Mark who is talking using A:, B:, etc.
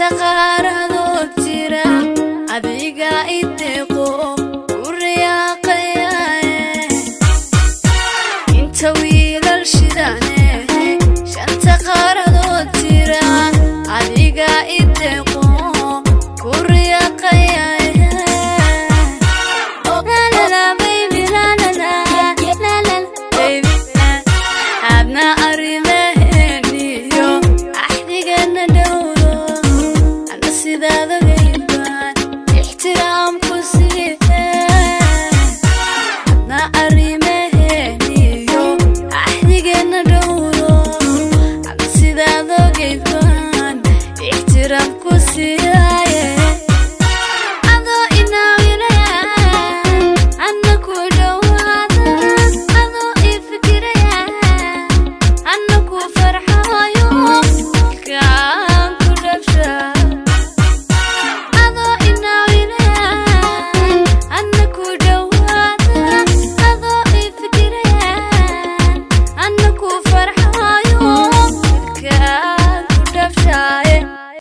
A: Shanta qaaradood jira adiga ideeqo u riyaaqayaaye. Inta wiilal shidane, shanta qaaradood jira adiga ideeqo ku riyaaqayaaye. La la la baby, la la la la la baby. Adna arrimaheeniyo axdigana dhowro, ana sidaada.